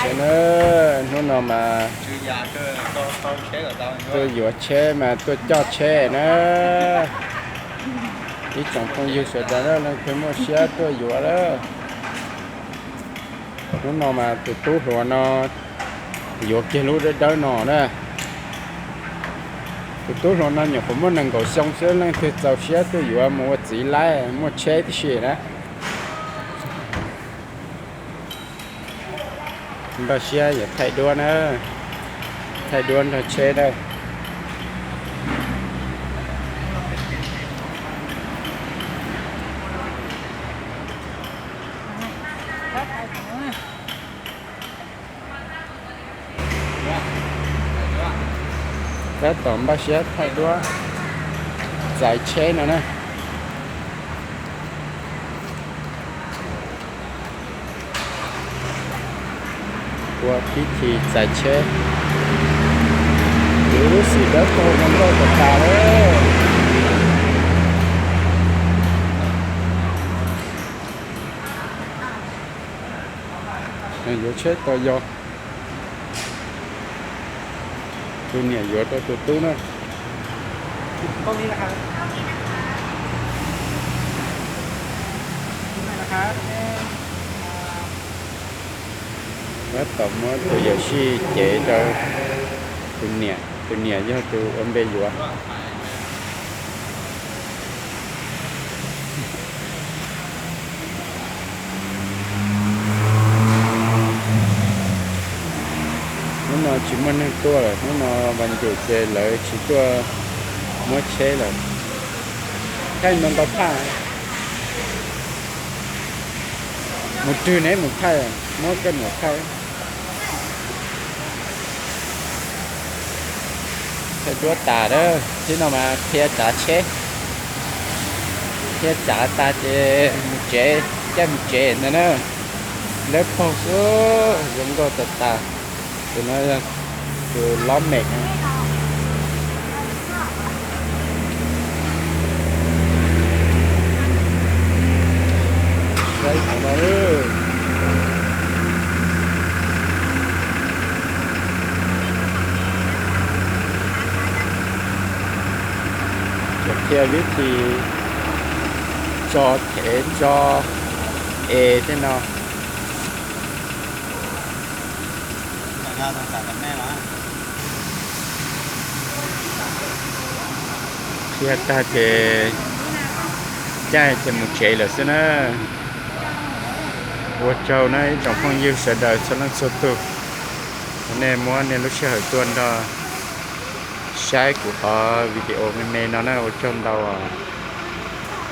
Ces na, hnub no mas tuaj yuav tsheb mas tuaj coj tsheb na. Ib tsoom phooj ywg sawv daws na, leej twg muaj siab tuaj yuav lawm. Hnub no mas tus tub hluas no yuav kiag lub dawb dawb no na. Tus tub hluas no nyuam qhuav muaj nees nkaum xyoo xwb, leej twg txaus siab tuaj yuav mus ua txiv laib, muaj tsheb tib si na. Npaj siab yuav thaij duab na, thaij duab nrog tsheb na. Tab tom npaj siab thaij duab txais tsheb no na. Ua pib thi txais tsheb, yuav lub xim dawb paug zoo nkauj tas tas lawm. Yuav tsheb tos yog tus niam yuav rau tus tub na. Tab tom muab tus yawm sij cev rau tus niam, tus niam yog tus ua npe yuav. Hnub no tsis muaj neeg tuaj lawm, hnub no vas ncum ces lawv tsis tuaj muab tsheb lawm. Thaij ntau ntau phaj. Mus rwg neb mus thaij, muab koj niam thaij. Thaij duab tas lawm, tib no mas qhia tsav tsheb, qhia tsav tas ces mus tsev, caij mus tsev ntag na. Dawb paug xwb, zoo nkauj tas tas. Tus no yog tus lob mem. Saib qhov no, qhia vib thi tso thev tso es tej no. Qhia tag ces caij ces mus tsev lawm xwb na. Ua tsaug na ib tsoom phooj ywg sawv daws txhua leej txhua tus, nej muab nej lub sij hawm tuaj nrog saib kuv qhov video me me no na, ua tsaug ntau os.